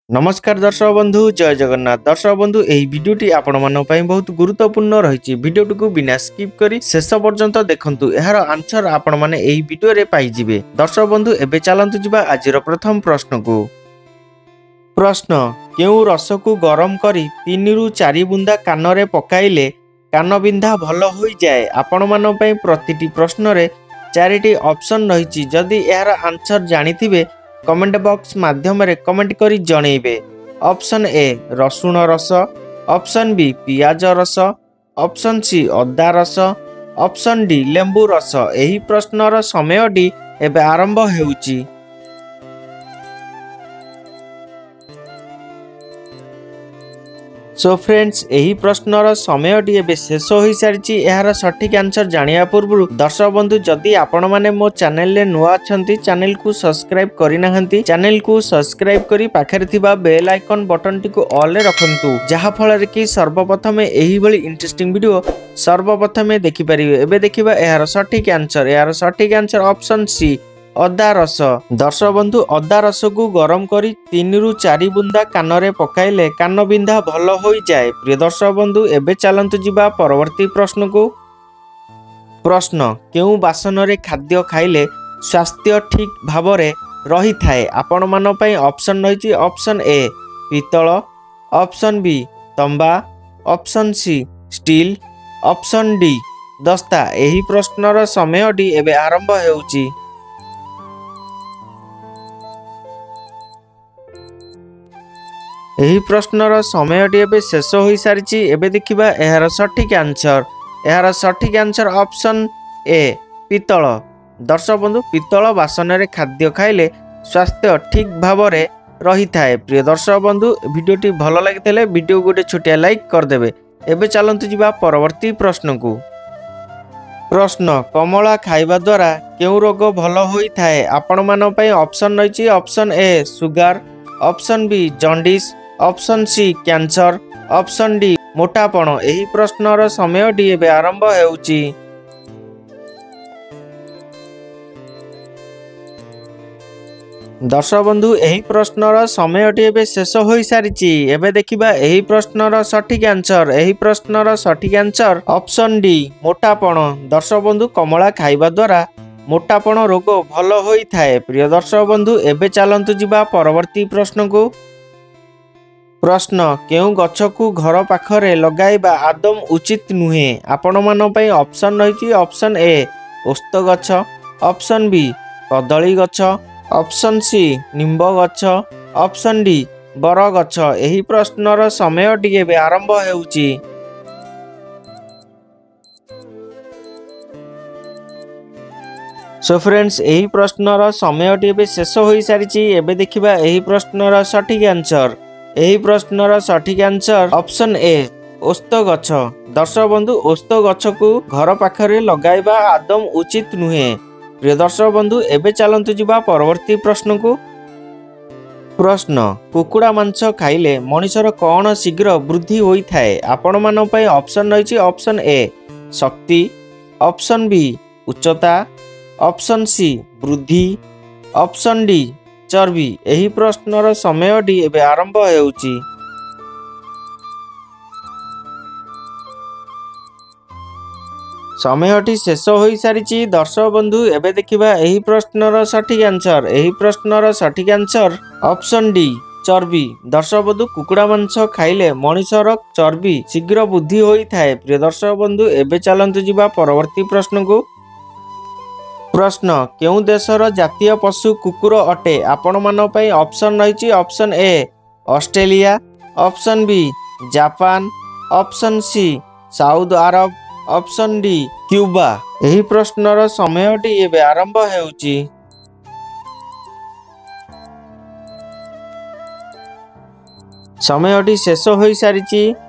ନମସ୍କାର ଦର୍ଶକ ବନ୍ଧୁ, ଜୟ ଜଗନ୍ନାଥ। ଦର୍ଶକ ବନ୍ଧୁ, ଏହି ଭିଡ଼ିଓଟି ଆପଣମାନଙ୍କ ପାଇଁ ବହୁତ ଗୁରୁତ୍ୱପୂର୍ଣ୍ଣ ରହିଛି। ଭିଡ଼ିଓଟିକୁ ବିନା ସ୍କିପ୍ କରି ଶେଷ ପର୍ଯ୍ୟନ୍ତ ଦେଖନ୍ତୁ, ଏହାର ଆନ୍ସର ଆପଣମାନେ ଏହି ଭିଡ଼ିଓରେ ପାଇଯିବେ। ଦର୍ଶକ ବନ୍ଧୁ, ଏବେ ଚାଲନ୍ତୁ ଯିବା ଆଜିର ପ୍ରଥମ ପ୍ରଶ୍ନକୁ। ପ୍ରଶ୍ନ, କେଉଁ ରସକୁ ଗରମ କରି 3ରୁ 4 ବୁନ୍ଦା କାନରେ ପକାଇଲେ କାନବିନ୍ଧା ଭଲ ହୋଇଯାଏ? ଆପଣମାନଙ୍କ ପାଇଁ ପ୍ରତିଟି ପ୍ରଶ୍ନରେ 4ଟି ଅପସନ୍ ରହିଛି। ଯଦି ଏହାର ଆନ୍ସର ଜାଣିଥିବେ, କମେଣ୍ଟ ବକ୍ସ ମାଧ୍ୟମରେ କମେଣ୍ଟ କରି ଜଣେଇବେ। ଅପସନ୍ ଏ ରସୁଣ ରସ, ଅପସନ୍ ବି ପିଆଜ ରସ, ଅପସନ୍ ସି ଅଦା ରସ, ଅପସନ୍ ଡି ଲେମ୍ବୁ ରସ। ଏହି ପ୍ରଶ୍ନର ସମୟଟି ଏବେ ଆରମ୍ଭ ହେଉଛି। ସୋ ଫ୍ରେଣ୍ଡସ୍, ଏହି ପ୍ରଶ୍ନର ସମୟଟି ଏବେ ଶେଷ ହୋଇସାରିଛି। ଏହାର ସଠିକ୍ ଆନ୍ସର ଜାଣିବା ପୂର୍ବରୁ ଦର୍ଶକ ବନ୍ଧୁ, ଯଦି ଆପଣମାନେ ମୋ ଚ୍ୟାନେଲରେ ନୂଆ ଅଛନ୍ତି, ଚ୍ୟାନେଲକୁ ସବସ୍କ୍ରାଇବ୍ କରିନାହାନ୍ତି, ଚ୍ୟାନେଲକୁ ସବସ୍କ୍ରାଇବ୍ କରି ପାଖରେ ଥିବା ବେଲ୍ ଆଇକନ୍ ବଟନଟିକୁ ଅଲ୍ରେ ରଖନ୍ତୁ, ଯାହାଫଳରେ କି ସର୍ବପ୍ରଥମେ ଏହିଭଳି ଇଣ୍ଟରେଷ୍ଟିଂ ଭିଡ଼ିଓ ସର୍ବପ୍ରଥମେ ଦେଖିପାରିବେ। ଏବେ ଦେଖିବା ଏହାର ସଠିକ୍ ଆନ୍ସର। ଏହାର ସଠିକ୍ ଆନ୍ସର ଅପସନ୍ ସି ଅଦା ରସ। ଦର୍ଶକ ବନ୍ଧୁ, ଅଦା ରସକୁ ଗରମ କରି 3ରୁ 4 ବୁନ୍ଦା କାନରେ ପକାଇଲେ କାନ ବିନ୍ଧା ଭଲ ହୋଇଯାଏ। ପ୍ରିୟ ଦର୍ଶକ ବନ୍ଧୁ, ଏବେ ଚାଲନ୍ତୁ ଯିବା ପରବର୍ତ୍ତୀ ପ୍ରଶ୍ନକୁ। ପ୍ରଶ୍ନ, କେଉଁ ବାସନରେ ଖାଦ୍ୟ ଖାଇଲେ ସ୍ୱାସ୍ଥ୍ୟ ଠିକ୍ ଭାବରେ ରହିଥାଏ? ଆପଣମାନଙ୍କ ପାଇଁ ଅପସନ୍ ରହିଛି ଅପସନ୍ ଏ ପିତ୍ତଳ, ଅପସନ୍ ବି ତମ୍ବା, option C steel, option D ଦସ୍ତା। ଏହି ପ୍ରଶ୍ନର ସମୟଟି ଏବେ ଆରମ୍ଭ ହେଉଛି। ଏହି ପ୍ରଶ୍ନର ସମୟଟି ଏବେ ଶେଷ ହୋଇସାରିଛି। ଏବେ ଦେଖିବା ଏହାର ସଠିକ୍ ଆନ୍ସର। ଏହାର ସଠିକ୍ ଆନ୍ସର ଅପସନ୍ ଏ ପିତ୍ତଳ। ଦର୍ଶକ ବନ୍ଧୁ, ପିତ୍ତଳ ବାସନରେ ଖାଦ୍ୟ ଖାଇଲେ ସ୍ୱାସ୍ଥ୍ୟ ଠିକ୍ ଭାବରେ ରହିଥାଏ। ପ୍ରିୟ ଦର୍ଶକ ବନ୍ଧୁ, ଭିଡ଼ିଓଟି ଭଲ ଲାଗିଥିଲେ ଭିଡ଼ିଓ ଗୋଟେ ଛୋଟିଆ ଲାଇକ୍ କରିଦେବେ। ଏବେ ଚାଲନ୍ତୁ ଯିବା ପରବର୍ତ୍ତୀ ପ୍ରଶ୍ନକୁ। ପ୍ରଶ୍ନ, କମଳା ଖାଇବା ଦ୍ୱାରା କେଉଁ ରୋଗ ଭଲ ହୋଇଥାଏ? ଆପଣମାନଙ୍କ ପାଇଁ ଅପସନ୍ ରହିଛି option A sugar, option B jaundice, option C cancer, option D ମୋଟାପଣ। ଏହି ପ୍ରଶ୍ନର ସମୟଟି ଏବେ ଆରମ୍ଭ ହେଉଛି। ଦର୍ଶକ ବନ୍ଧୁ, ଏହି ପ୍ରଶ୍ନର ସମୟଟି ଏବେ ଶେଷ ହୋଇସାରିଛି। ଏବେ ଦେଖିବା ଏହି ପ୍ରଶ୍ନର ସଠିକ୍ ଆନ୍ସର। ଏହି ପ୍ରଶ୍ନର ସଠିକ୍ ଆନ୍ସର ଅପସନ୍ ଡି ମୋଟାପଣ। ଦର୍ଶକ ବନ୍ଧୁ, କମଳା ଖାଇବା ଦ୍ୱାରା ମୋଟାପଣ ରୋଗ ଭଲ ହୋଇଥାଏ। ପ୍ରିୟ ଦର୍ଶକ ବନ୍ଧୁ, ଏବେ ଚାଲନ୍ତୁ ଯିବା ପରବର୍ତ୍ତୀ ପ୍ରଶ୍ନକୁ। ପ୍ରଶ୍ନ, କେଉଁ ଗଛକୁ ଘର ପାଖରେ ଲଗାଇବା ଆଦୌ ଉଚିତ ନୁହେଁ? ଆପଣମାନଙ୍କ ପାଇଁ ଅପସନ୍ ରହିଛି ଅପସନ୍ ଏ ଓସ୍ତ ଗଛ, ଅପସନ୍ ବି କଦଳୀ ଗଛ, ଅପସନ୍ ସି ନିମ୍ବ ଗଛ, ଅପସନ୍ ଡି ବରଗଛ। ଏହି ପ୍ରଶ୍ନର ସମୟଟି ଏବେ ଆରମ୍ଭ ହେଉଛି। ସୋ ଫ୍ରେଣ୍ଡସ୍, ଏହି ପ୍ରଶ୍ନର ସମୟଟି ଏବେ ଶେଷ ହୋଇସାରିଛି। ଏବେ ଦେଖିବା ଏହି ପ୍ରଶ୍ନର ସଠିକ୍ ଆନ୍ସର। ଏହି ପ୍ରଶ୍ନର ସଠିକ୍ ଆନ୍ସର ଅପସନ୍ ଏ ଓସ୍ତ ଗଛ। ଦର୍ଶକ ବନ୍ଧୁ, ଓସ୍ତ ଗଛକୁ ଘର ପାଖରେ ଲଗାଇବା ଆଦୌ ଉଚିତ ନୁହେଁ। ପ୍ରିୟ ଦର୍ଶକ ବନ୍ଧୁ, ଏବେ ଚାଲନ୍ତୁ ଯିବା ପରବର୍ତ୍ତୀ ପ୍ରଶ୍ନକୁ। ପ୍ରଶ୍ନ, କୁକୁଡ଼ା ମାଂସ ଖାଇଲେ ମଣିଷର କ'ଣ ଶୀଘ୍ର ବୃଦ୍ଧି ହୋଇଥାଏ? ଆପଣମାନଙ୍କ ପାଇଁ ଅପସନ୍ ରହିଛି option A Shakti, option B ଉଚ୍ଚତା, ଅପସନ୍ ସି ବୃଦ୍ଧି, ଅପସନ୍ ଡି ଚର୍ବି। ଏହି ପ୍ରଶ୍ନର ସମୟଟି ଏବେ ଆରମ୍ଭ ହେଉଛି। ସମୟଟି ଶେଷ ହୋଇସାରିଛି। ଦର୍ଶକ ବନ୍ଧୁ, ଏବେ ଦେଖିବା ଏହି ପ୍ରଶ୍ନର ସଠିକ୍ ଆନ୍ସର। ଏହି ପ୍ରଶ୍ନର ସଠିକ୍ ଆନ୍ସର ଅପସନ୍ ଡି ଚର୍ବି। ଦର୍ଶକ ବନ୍ଧୁ, କୁକୁଡ଼ା ମାଂସ ଖାଇଲେ ମଣିଷର ଚର୍ବି ଶୀଘ୍ର ବୃଦ୍ଧି ହୋଇଥାଏ। ପ୍ରିୟ ଦର୍ଶକ ବନ୍ଧୁ, ଏବେ ଚାଲନ୍ତୁ ଯିବା ପରବର୍ତ୍ତୀ ପ୍ରଶ୍ନକୁ। ପ୍ରଶ୍ନ, କେଉଁ ଦେଶର ଜାତୀୟ ପଶୁ କୁକୁର ଅଟେ? ଆପଣମାନଙ୍କ ପାଇଁ ଅପସନ୍ ରହିଛି option A Australia, option B Japan, option C Saudi Arab, option D Cuba. ଏହି ପ୍ରଶ୍ନର ସମୟଟି ଏବେ ଆରମ୍ଭ ହେଉଛି। ସମୟଟି ଶେଷ ହୋଇସାରିଛି।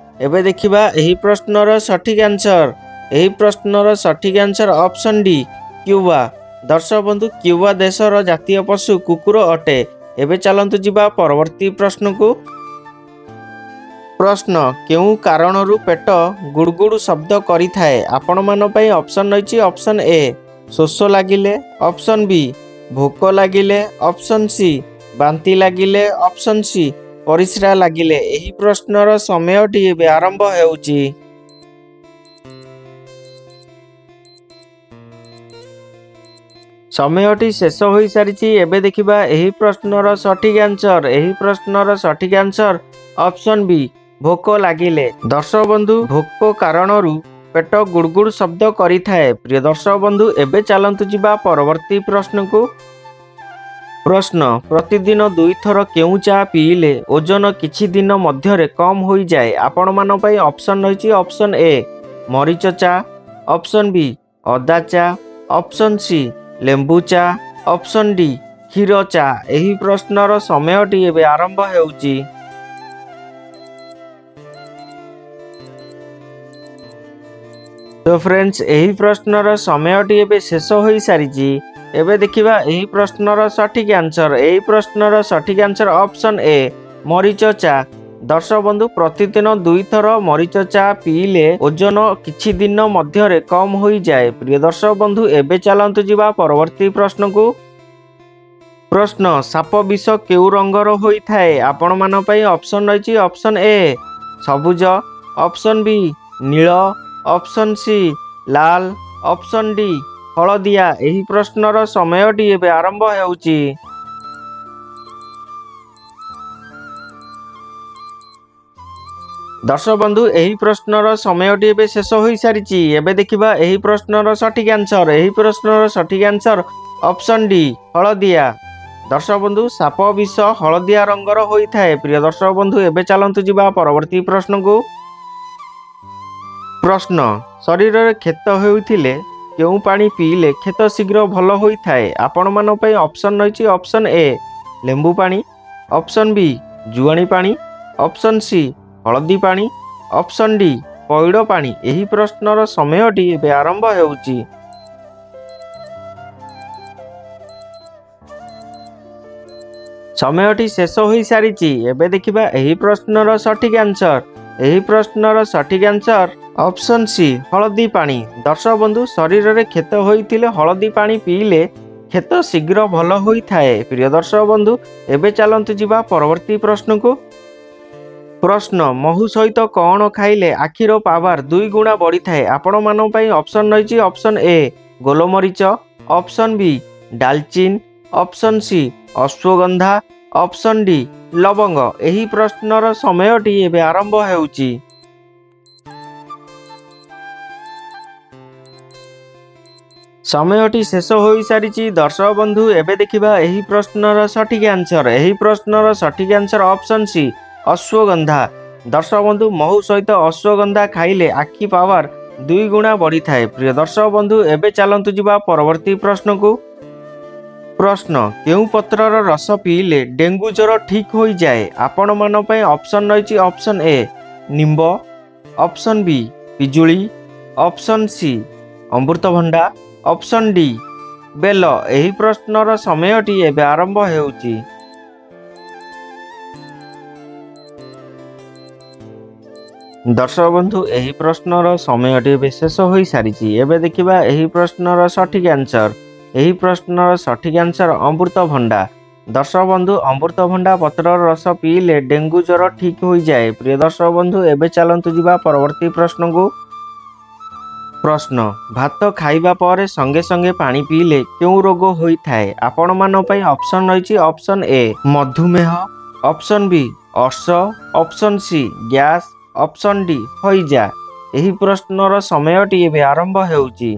ଏବେ ଦେଖିବା ଏହି ପ୍ରଶ୍ନର ସଠିକ୍ ଆନ୍ସର। ଏହି ପ୍ରଶ୍ନର ସଠିକ୍ ଆନ୍ସର ଅପସନ୍ ଡି କ୍ୟୁବା। ଦର୍ଶକ ବନ୍ଧୁ, କ୍ୟୁବା ଦେଶର ଜାତୀୟ ପଶୁ କୁକୁର ଅଟେ। ଏବେ ଚାଲନ୍ତୁ ଯିବା ପରବର୍ତ୍ତୀ ପ୍ରଶ୍ନକୁ। ପ୍ରଶ୍ନ, କେଉଁ କାରଣରୁ ପେଟ ଗୁଡ଼ୁଗୁଡ଼ୁ ଶବ୍ଦ କରିଥାଏ? ଆପଣମାନଙ୍କ ପାଇଁ ଅପସନ୍ ରହିଛି ଅପସନ୍ ଏ ଶୋଷ ଲାଗିଲେ, ଅପସନ୍ ବି ଭୋକ ଲାଗିଲେ, ଅପସନ୍ ସି ବାନ୍ତି ଲାଗିଲେ, ଅପସନ୍ ସି ପରିସ୍ରା ଲାଗିଲେ। ଏହି ପ୍ରଶ୍ନର ସମୟଟି ଏବେ ଆରମ୍ଭ ହେଉଛି। ସମୟଟି ଶେଷ ହୋଇସାରିଛି। ଏବେ ଦେଖିବା ଏହି ପ୍ରଶ୍ନର ସଠିକ୍ ଆନ୍ସର। ଏହି ପ୍ରଶ୍ନର ସଠିକ୍ ଆନ୍ସର ଅପସନ୍ ବି, ଭୋକ ଲାଗିଲେ। ଦର୍ଶକ ବନ୍ଧୁ, ଭୋକ କାରଣରୁ ପେଟ ଗୁଡ଼ଗୁଡ଼ ଶବ୍ଦ କରିଥାଏ। ପ୍ରିୟ ଦର୍ଶକ ବନ୍ଧୁ, ଏବେ ଚାଲନ୍ତୁ ଯିବା ପରବର୍ତ୍ତୀ ପ୍ରଶ୍ନକୁ। ପ୍ରଶ୍ନ, ପ୍ରତିଦିନ ଦୁଇଥର କେଉଁ ଚା ପିଇଲେ ଓଜନ କିଛି ଦିନ ମଧ୍ୟରେ କମ୍ ହୋଇଯାଏ? ଆପଣମାନଙ୍କ ପାଇଁ ଅପସନ୍ ରହିଛି ଅପସନ୍ ଏ ମରିଚ ଚା, ଅପସନ୍ ବି ଅଦା ଚା, ଅପସନ୍ ସି ଲେମ୍ବୁ ଚା, ଅପସନ୍ ଡି କ୍ଷୀର ଚା। ଏହି ପ୍ରଶ୍ନର ସମୟଟି ଏବେ ଆରମ୍ଭ ହେଉଛି। ତ ଫ୍ରେଣ୍ଡସ୍, ଏହି ପ୍ରଶ୍ନର ସମୟଟି ଏବେ ଶେଷ ହୋଇସାରିଛି। ଏବେ ଦେଖିବା ଏହି ପ୍ରଶ୍ନର ସଠିକ୍ ଆନ୍ସର। ଏହି ପ୍ରଶ୍ନର ସଠିକ୍ ଆନ୍ସର ଅପସନ୍ ଏ ମରିଚ ଚା। ଦର୍ଶକ ବନ୍ଧୁ, ପ୍ରତିଦିନ ଦୁଇଥର ମରିଚ ଚା ପିଇଲେ ଓଜନ କିଛି ଦିନ ମଧ୍ୟରେ କମ୍ ହୋଇଯାଏ। ପ୍ରିୟ ଦର୍ଶକ ବନ୍ଧୁ, ଏବେ ଚାଲନ୍ତୁ ଯିବା ପରବର୍ତ୍ତୀ ପ୍ରଶ୍ନକୁ। ପ୍ରଶ୍ନ, ସାପ ବିଷ କେଉଁ ରଙ୍ଗର ହୋଇଥାଏ? ଆପଣମାନଙ୍କ ପାଇଁ ଅପସନ୍ ରହିଛି ଅପସନ୍ ଏ ସବୁଜ, ଅପସନ୍ ବି ନୀଳ, ଅପସନ୍ ସି ଲାଲ, ଅପସନ୍ ଡି ହଳଦିଆ। ଏହି ପ୍ରଶ୍ନର ସମୟଟି ଏବେ ଆରମ୍ଭ ହେଉଛି। ଦର୍ଶକ ବନ୍ଧୁ, ଏହି ପ୍ରଶ୍ନର ସମୟଟି ଏବେ ଶେଷ ହୋଇସାରିଛି। ଏବେ ଦେଖିବା ଏହି ପ୍ରଶ୍ନର ସଠିକ୍ ଆନ୍ସର। ଏହି ପ୍ରଶ୍ନର ସଠିକ୍ ଆନ୍ସର ଅପସନ୍ ଡି ହଳଦିଆ। ଦର୍ଶକ ବନ୍ଧୁ, ସାପ ବିଷ ହଳଦିଆ ରଙ୍ଗର ହୋଇଥାଏ। ପ୍ରିୟ ଦର୍ଶକ ବନ୍ଧୁ, ଏବେ ଚାଲନ୍ତୁ ଯିବା ପରବର୍ତ୍ତୀ ପ୍ରଶ୍ନକୁ। ପ୍ରଶ୍ନ, ଶରୀରରେ କ୍ଷତ ହେଉଥିଲେ କେଉଁ ପାଣି ପିଇଲେ କ୍ଷତ ଶୀଘ୍ର ଭଲ ହୋଇଥାଏ? ଆପଣମାନଙ୍କ ପାଇଁ ଅପସନ୍ ରହିଛି ଅପସନ୍ ଏ ଲେମ୍ବୁ ପାଣି, ଅପସନ୍ ବି ଜୁଆଣି ପାଣି, ଅପସନ୍ ସି ହଳଦୀ ପାଣି, ଅପସନ୍ ଡି ପଇଡ଼ ପାଣି। ଏହି ପ୍ରଶ୍ନର ସମୟଟି ଏବେ ଆରମ୍ଭ ହେଉଛି। ସମୟଟି ଶେଷ ହୋଇସାରିଛି। ଏବେ ଦେଖିବା ଏହି ପ୍ରଶ୍ନର ସଠିକ୍ ଆନ୍ସର। ଏହି ପ୍ରଶ୍ନର ସଠିକ୍ ଆନ୍ସର ଅପସନ୍ ସି ହଳଦୀ ପାଣି। ଦର୍ଶକ ବନ୍ଧୁ, ଶରୀରରେ କ୍ଷତ ହୋଇଥିଲେ ହଳଦୀ ପାଣି ପିଇଲେ କ୍ଷତ ଶୀଘ୍ର ଭଲ ହୋଇଥାଏ। ପ୍ରିୟ ଦର୍ଶକ ବନ୍ଧୁ, ଏବେ ଚାଲନ୍ତୁ ଯିବା ପରବର୍ତ୍ତୀ ପ୍ରଶ୍ନକୁ। ପ୍ରଶ୍ନ, ମହୁ ସହିତ କ'ଣ ଖାଇଲେ ଆଖିର ପାୱାର 2 ଗୁଣା ବଢ଼ିଥାଏ? ଆପଣମାନଙ୍କ ପାଇଁ ଅପସନ୍ ରହିଛି ଅପସନ୍ ଏ ଗୋଲମରିଚ, ଅପସନ୍ ବି ଡାଲଚିନ୍, ଅପସନ୍ ସି ଅଶ୍ୱଗନ୍ଧା, ଅପସନ୍ ଡି ଲବଙ୍ଗ। ଏହି ପ୍ରଶ୍ନର ସମୟଟି ଏବେ ଆରମ୍ଭ ହେଉଛି। ସମୟଟି ଶେଷ ହୋଇସାରିଛି। ଦର୍ଶକ ବନ୍ଧୁ, ଏବେ ଦେଖିବା ଏହି ପ୍ରଶ୍ନର ସଠିକ୍ ଆନ୍ସର। ଏହି ପ୍ରଶ୍ନର ସଠିକ୍ ଆନ୍ସର ଅପସନ୍ ସି ଅଶ୍ୱଗନ୍ଧା। ଦର୍ଶକ ବନ୍ଧୁ, ମହୁ ସହିତ ଅଶ୍ୱଗନ୍ଧା ଖାଇଲେ ଆଖି ପାୱାର 2 ଗୁଣା ବଢ଼ିଥାଏ। ପ୍ରିୟ ଦର୍ଶକ ବନ୍ଧୁ, ଏବେ ଚାଲନ୍ତୁ ଯିବା ପରବର୍ତ୍ତୀ ପ୍ରଶ୍ନକୁ। ପ୍ରଶ୍ନ, କେଉଁ ପତ୍ରର ରସ ପିଇଲେ ଡେଙ୍ଗୁ ଜ୍ୱର ଠିକ୍ ହୋଇଯାଏ? ଆପଣମାନଙ୍କ ପାଇଁ ଅପସନ୍ ରହିଛି ଅପସନ୍ ଏ ନିମ୍ବ, ଅପସନ୍ ବି ପିଜୁଳି, ଅପସନ୍ ସି ଅମୃତଭଣ୍ଡା, ଅପସନ୍ ଡି ବେଲ। ଏହି ପ୍ରଶ୍ନର ସମୟଟି ଏବେ ଆରମ୍ଭ ହେଉଛି। ଦର୍ଶକ ବନ୍ଧୁ, ଏହି ପ୍ରଶ୍ନର ସମୟଟି ଏବେ ଶେଷ ହୋଇସାରିଛି। ଏବେ ଦେଖିବା ଏହି ପ୍ରଶ୍ନର ସଠିକ୍ ଆନ୍ସର। ଏହି ପ୍ରଶ୍ନର ସଠିକ୍ ଆନ୍ସର ଅମୃତଭଣ୍ଡା। ଦର୍ଶକ ବନ୍ଧୁ, ଅମୃତଭଣ୍ଡା ପତ୍ରର ରସ ପିଇଲେ ଡେଙ୍ଗୁ ଜ୍ୱର ଠିକ୍ ହୋଇଯାଏ। ପ୍ରିୟ ଦର୍ଶକ ବନ୍ଧୁ, ଏବେ ଚାଲନ୍ତୁ ଯିବା ପରବର୍ତ୍ତୀ ପ୍ରଶ୍ନକୁ। ପ୍ରଶ୍ନ, ଭାତ ଖାଇବା ପରେ ସଙ୍ଗେ ସଙ୍ଗେ ପାଣି ପିଇଲେ କେଉଁ ରୋଗ ହୋଇଥାଏ? ଆପଣମାନଙ୍କ ପାଇଁ ଅପସନ୍ ରହିଛି ଅପସନ୍ ଏ ମଧୁମେହ, ଅପସନ୍ ବି ଅର୍ଶ, option C gas, option D ହଇଜା। ଏହି ପ୍ରଶ୍ନର ସମୟଟି ଏବେ ଆରମ୍ଭ ହେଉଛି।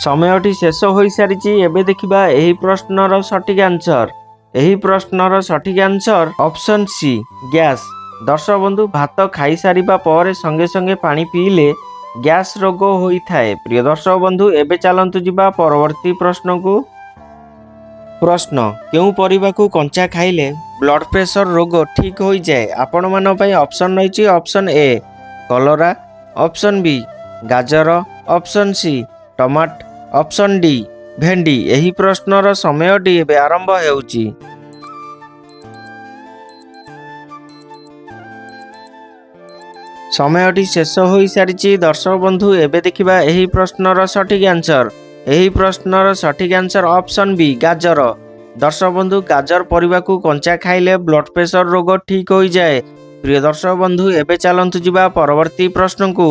ସମୟଟି ଶେଷ ହୋଇସାରିଛି। ଏବେ ଦେଖିବା ଏହି ପ୍ରଶ୍ନର ସଠିକ୍ ଆନ୍ସର। ଏହି ପ୍ରଶ୍ନର ସଠିକ୍ ଆନ୍ସର ଅପସନ୍ ସି ଗ୍ୟାସ୍। ଦର୍ଶକ ବନ୍ଧୁ, ଭାତ ଖାଇସାରିବା ପରେ ସଙ୍ଗେ ସଙ୍ଗେ ପାଣି ପିଇଲେ ଗ୍ୟାସ୍ ରୋଗ ହୋଇଥାଏ। ପ୍ରିୟ ଦର୍ଶକ ବନ୍ଧୁ, ଏବେ ଚାଲନ୍ତୁ ଯିବା ପରବର୍ତ୍ତୀ ପ୍ରଶ୍ନକୁ। ପ୍ରଶ୍ନ, କେଉଁ ପରିବାକୁ କଞ୍ଚା ଖାଇଲେ ବ୍ଲଡ୍ ପ୍ରେସର ରୋଗ ଠିକ୍ ହୋଇଯାଏ? ଆପଣମାନଙ୍କ ପାଇଁ ଅପସନ୍ ରହିଛି ଅପସନ୍ ଏ କଲରା, ଅପସନ୍ ବି ଗାଜର, ଅପସନ୍ ସି ଟମାଟ, ଅପସନ୍ ଡି ଭେଣ୍ଡି। ଏହି ପ୍ରଶ୍ନର ସମୟଟି ଏବେ ଆରମ୍ଭ ହେଉଛି। ସମୟଟି ଶେଷ ହୋଇସାରିଛି। ଦର୍ଶକ ବନ୍ଧୁ, ଏବେ ଦେଖିବା ଏହି ପ୍ରଶ୍ନର ସଠିକ୍ ଆନ୍ସର। ଏହି ପ୍ରଶ୍ନର ସଠିକ୍ ଆନ୍ସର ଅପସନ୍ ବି, ଗାଜର। ଦର୍ଶକ ବନ୍ଧୁ, ଗାଜର ପରିବାକୁ କଞ୍ଚା ଖାଇଲେ ବ୍ଲଡ୍ ପ୍ରେସର ରୋଗ ଠିକ୍ ହୋଇଯାଏ। ପ୍ରିୟ ଦର୍ଶକ ବନ୍ଧୁ, ଏବେ ଚାଲନ୍ତୁ ଯିବା ପରବର୍ତ୍ତୀ ପ୍ରଶ୍ନକୁ।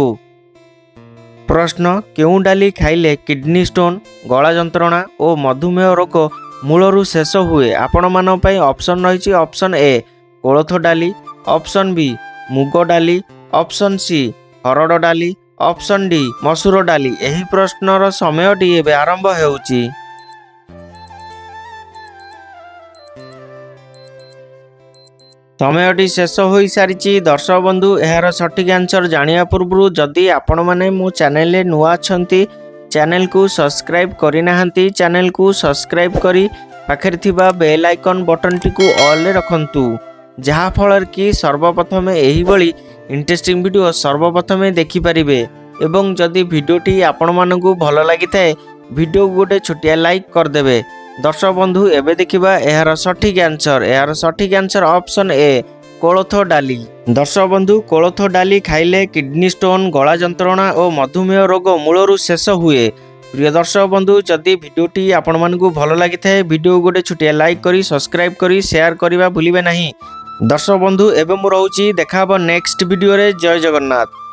ପ୍ରଶ୍ନ, କେଉଁ ଡାଲି ଖାଇଲେ କିଡନୀ ଷ୍ଟୋନ୍, ଗଳା ଯନ୍ତ୍ରଣା ଓ ମଧୁମେହ ରୋଗ ମୂଳରୁ ଶେଷ ହୁଏ? ଆପଣମାନଙ୍କ ପାଇଁ ଅପସନ୍ ରହିଛି ଅପସନ୍ ଏ କୋଳଥ ଡାଲି, ଅପସନ୍ ବି ମୁଗ ଡାଲି, ଅପସନ୍ ସି ହରଡ଼ ଡାଲି, ଅପସନ୍ ଡି ମସୁର ଡାଲି। ଏହି ପ୍ରଶ୍ନର ସମୟଟି ଏବେ ଆରମ୍ଭ ହେଉଛି। ସମୟଟି ଶେଷ ହୋଇସାରିଛି। ଦର୍ଶକ ବନ୍ଧୁ, ଏହାର ସଠିକ୍ ଆନ୍ସର ଜାଣିବା ପୂର୍ବରୁ ଯଦି ଆପଣମାନେ ମୋ ଚ୍ୟାନେଲରେ ନୂଆ ଅଛନ୍ତି, ଚ୍ୟାନେଲକୁ ସବସ୍କ୍ରାଇବ୍ କରିନାହାନ୍ତି, ଚ୍ୟାନେଲକୁ ସବସ୍କ୍ରାଇବ୍ କରି ପାଖରେ ଥିବା ବେଲ୍ ଆଇକନ୍ ବଟନଟିକୁ ଅଲ୍ରେ ରଖନ୍ତୁ, ଯାହାଫଳରେ କି ସର୍ବପ୍ରଥମେ ଏହିଭଳି ଇଣ୍ଟରେଷ୍ଟିଂ ଭିଡ଼ିଓ ସର୍ବପ୍ରଥମେ ଦେଖିପାରିବେ। ଏବଂ ଯଦି ଭିଡ଼ିଓଟି ଆପଣମାନଙ୍କୁ ଭଲ ଲାଗିଥାଏ, ଭିଡ଼ିଓକୁ ଗୋଟେ ଛୋଟିଆ ଲାଇକ୍ କରିଦେବେ। ଦର୍ଶକ ବନ୍ଧୁ, ଏବେ ଦେଖିବା ଏହାର ସଠିକ୍ ଆନ୍ସର। ଏହାର ସଠିକ୍ ଆନ୍ସର ଅପସନ୍ ଏ କୋଳଥ ଡାଲି। ଦର୍ଶକ ବନ୍ଧୁ, କୋଳଥ ଡାଲି ଖାଇଲେ କିଡନୀ ଷ୍ଟୋନ୍, ଗଳା ଯନ୍ତ୍ରଣା ଓ ମଧୁମେହ ରୋଗ ମୂଳରୁ ଶେଷ ହୁଏ। ପ୍ରିୟ ଦର୍ଶକ ବନ୍ଧୁ, ଯଦି ଭିଡ଼ିଓଟି ଆପଣମାନଙ୍କୁ ଭଲ ଲାଗିଥାଏ, ଭିଡ଼ିଓ ଗୋଟେ ଛୋଟିଆ ଲାଇକ୍ କରି, ସବସ୍କ୍ରାଇବ୍ କରି, ସେୟାର କରିବା ଭୁଲିବେ ନାହିଁ। ଦର୍ଶକ ବନ୍ଧୁ, ଏବେ ମୁଁ ରହୁଛି, ଦେଖା ହେବ ନେକ୍ସଟ ଭିଡ଼ିଓରେ। ଜୟ ଜଗନ୍ନାଥ।